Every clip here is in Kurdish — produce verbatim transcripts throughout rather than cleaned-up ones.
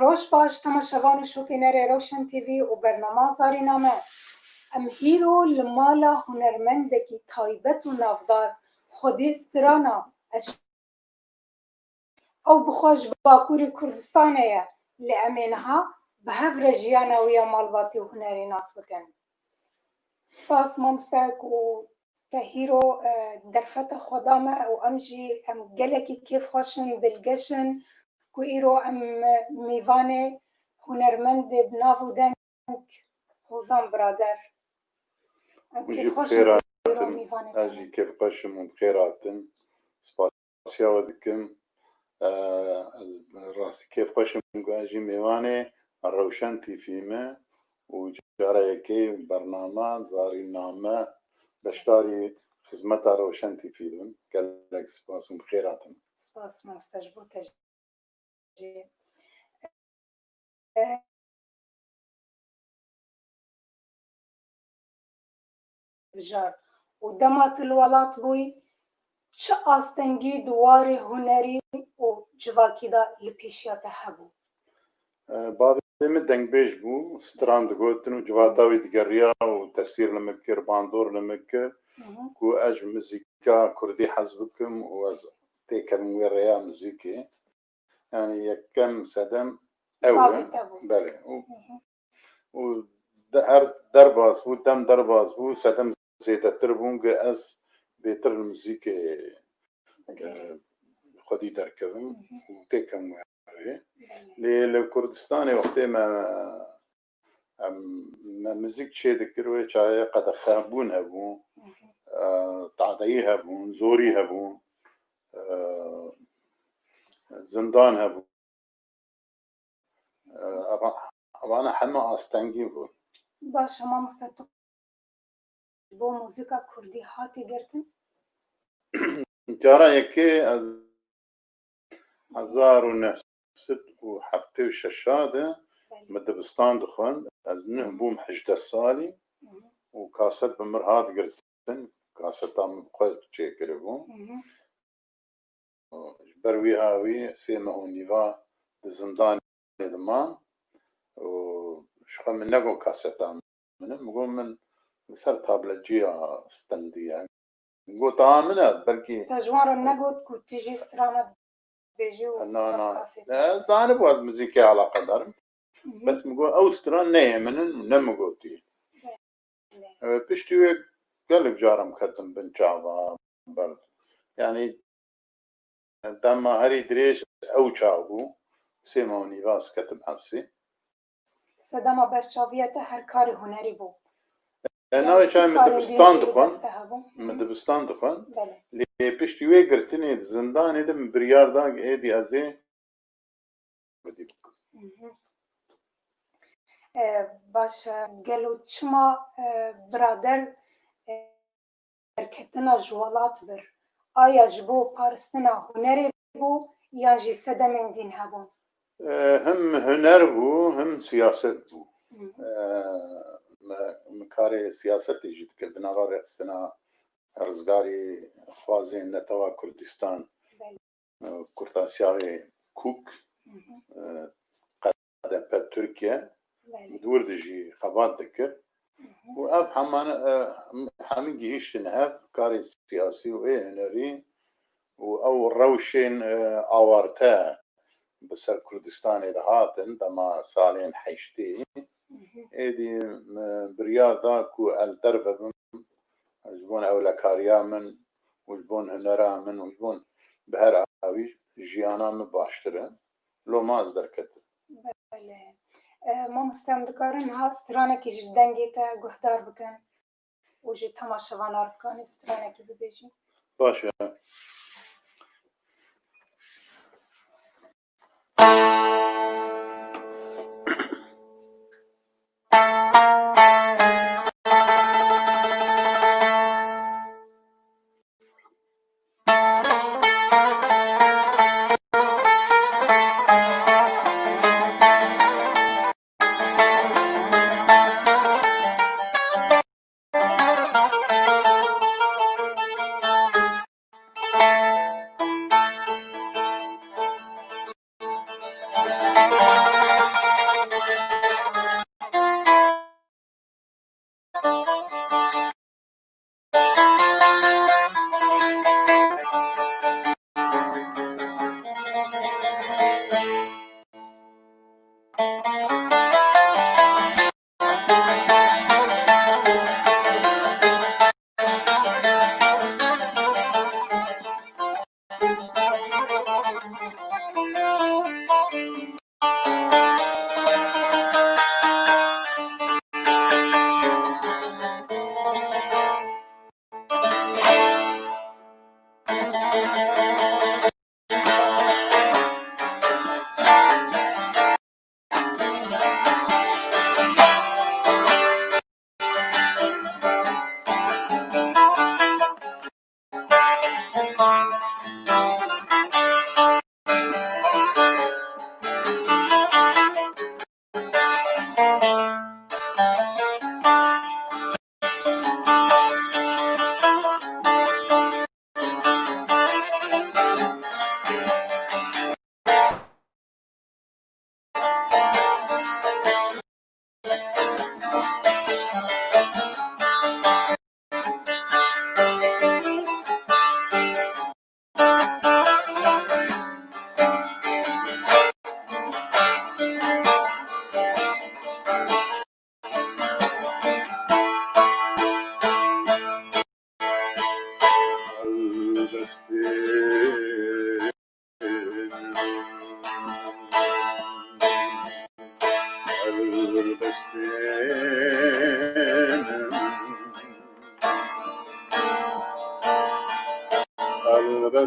Roj baş, temaşevan û şopînerê Rewşen T V û bernama Zarîna me. Em hîro li mala hunermendekî taybet û navdar, xwedî strana, eş-, ew bi xwe ji Bakurê Kurdistanê ye, lê em ê niha bi hev re jiyana wî ya malbatî û hunerî nas bikin. Spas mamoste ku te hîro, e, derfeta xwe da me û em jî, em gelekî kêfxweş in, dilgeş in ku îro em, e, mêvanê hunermendê bi nav û deng Hozan Birader. Em Hûn jî bi kêfxweş in xêr ku îro hatin. Mêvanê Ez te jî ne. Kêfxweş im û bi xêr hatin. Spasiya we dikim. E, ez rastî kêfxweş im ku ez jî mêvanê Rewşen T V me û cara yekê bernama Zarîna me beşdarî xizmeta Rewşen T V dibim. Gelek spas û bi xêr hatin. Spas mamoste ji bo te jî. Bijart. Û dema tu li welat bûyî, çi astengî di warê hunerî û civakî de li pêşiya te hebû? E, bavê min dengbêj bû, stran digotin û civata wî digeriya û tesîr li min kir, bandor li min kir Hı hı. ku ez ji muzîka kurdî hez bikim û ez têkevim wê rêya muzîkê. Yani yekem sedem ew e. Bavê te bû. Belê. Û, Hı hı. û de-, her derbas bû, dem derbas bû, sedem zêdetir bûn ku ez bêtir li muzîkê, Digerî. e, xwedî derkevim Hı hı. û têkem wê rê. Belê. Lê li Kurdistanê wextê me, em, me muzîk çê dikir, wê çaxê qedexebûn hebû, Hı hı. e, tadeyî hebûn, zorî hebû, e, zindan hebû. E, eva-, evana heme astengî bûn. Baş e, mamoste, tu ji bo muzîka kurdî hatî girtin? Cara yekê ez hezar û neh sed û heftê û şeş de Belê. min dibistan dixwend. Ez nuh Hı. bûm hejdeh salî Hı hı. û kaset bi mir hat girtin. Kaseta min bi xwe çêkiribû. Hı hı. Ji ber wî hawî sê meh û nîva di zindanê de mam û ji xwe min negot kaseta min e. Min got min li ser tabletçiya stendî ye. Min got, "Taha min e, belkî" Te ji wan re negot ku tu jî strana dibêjî û Na, na. ev kaseta? Ez zanibû ez muzîkê eleqedar im. Hı hı. Bes min got, "Ew stran ne yê min in û ne min gotiye." Belê. E, piştî wê gelek caran ketim bin çava ber. Yani dema herî dirêj ew çax bû. Sê meh û nîva ez ketim hepsê. Sedema berçaviya te her karê hunerî bû? E, Yani navê çayê min dibistan dixwend. Min dibistan dixwend. Belê. Lê piştî wê girtinê di zindanê de min biryar da êdî ez ê xwedî bikim. Mhm. E, baş e, gelo çima, e, birader, e, derketina ji welat bir? Aya ji bo paristina hunerê bû yan jî sedemên dîn hebûn? E, hem huner bû, hem siyaset bû. Mhm. E, me, me karê siyasetê jî dikir di nava rêxistina rizgarî xwazên Netewa Kurdistan. Belê. e, Kurtasyayê Kûk, Mhm. e, K D P Tirkiye, Belê. di wir de jî xebat dikir. Mhm. Û ev hemane, e, hemî gihîştin hev karê siyasî û ê hunerî û ew rewşên, e, awarte bi ser Kurdistanê de hatin, dema salên heştê. Mhm. Êdî, e, biryar da ku el derve bim, ji bo ewlekariya min û ji bo hunera min û ji bo bi her awî jiyana min baştir e. Loma ez derketim. Belê. E, mamoste, em dikarin ha stranekî ji dengê te guhdar bikin û ji temaşevana re dikanî stranekî bibêjî? Baş e.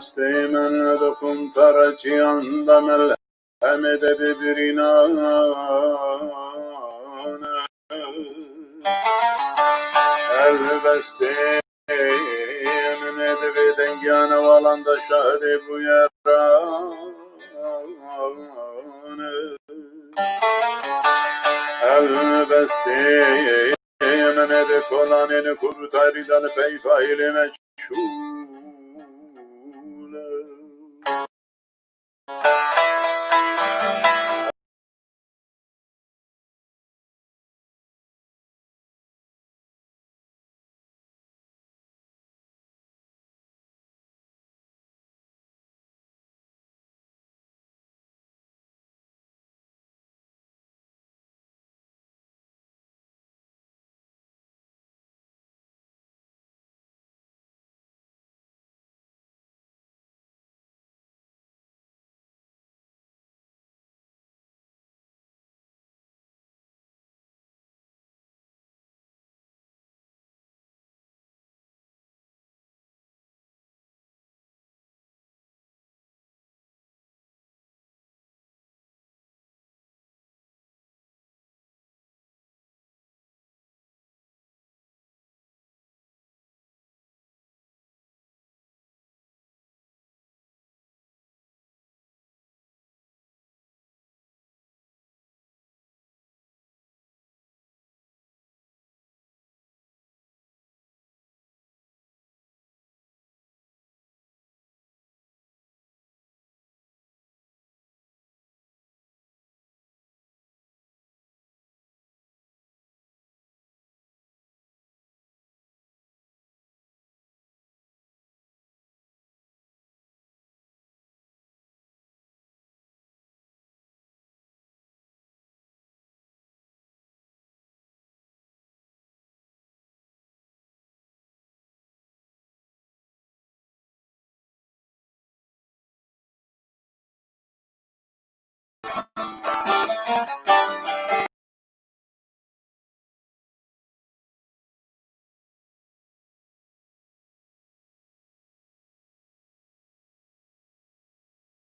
Helbestê min di quntara çiyan de melhemê de bibirînan. Helbestê min di vê dengiya newalan de şahidê bûyeran. Helbestê min di kolanên ku bi tarî de li peyva hêlê me çû.